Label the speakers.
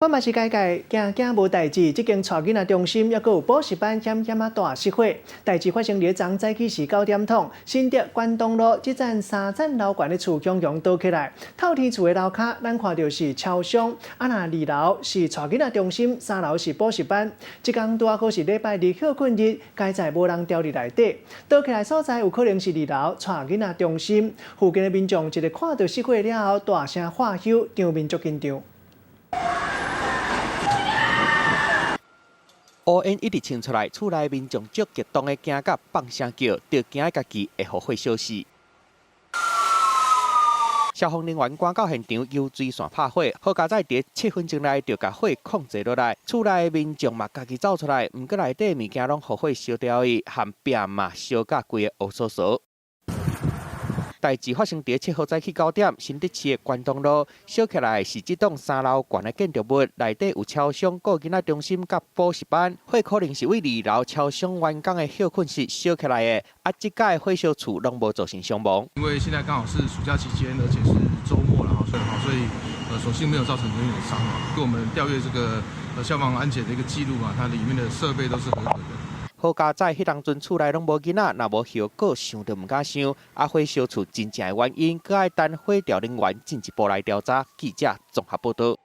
Speaker 1: 我嘛是解解，驚驚無代誌。這間帶囡仔中心，猶閣有補習班，險險仔大失火。代誌發生佇昨早起時9點通，新竹關東路這層三層樓懸的厝強強倒起來。透天厝的樓跤，咱看著是超商。啊，若二樓是帶囡仔中心，三樓是補習班。這工拄仔好是禮拜日歇睏日，佳哉無人牢佇內底。倒起來所在有可能是二樓帶囡仔中心。附近的民眾一个看著失火了後，大聲喝唏，場面足緊張。
Speaker 2: 烏煙一直衝出來，厝內民眾足激動的驚甲放聲叫，就驚家己會予火燒死。消防人員趕到現場，油水線拍火，好佳哉佇7分鐘內就共火控制落來。厝內民眾嘛，家己走出來，毋過內底物件攏予火燒掉去，和壁嘛燒甲規个烏趖趖。代誌發生佇7號早起9點，新竹市的關東路燒起來是這棟三樓懸的建築物，內底有超商、顧囡仔中心佮補習班。火可能是佇二樓超商員工的歇睏室燒起來的，啊，這擺火燒厝攏無造成傷亡。
Speaker 3: 因為現在剛好是暑假期間，而且是週末了，所以所幸沒有造成人員傷亡。據我們調閱這個消防安檢的一個記錄啊，它裡面的設備都是合格的。
Speaker 2: 好佳哉，彼當陣厝內攏無囡仔，若無後果想都毋敢想。啊，火燒厝真正的原因，閣愛等火調人員進一步來調查。記者綜合報導。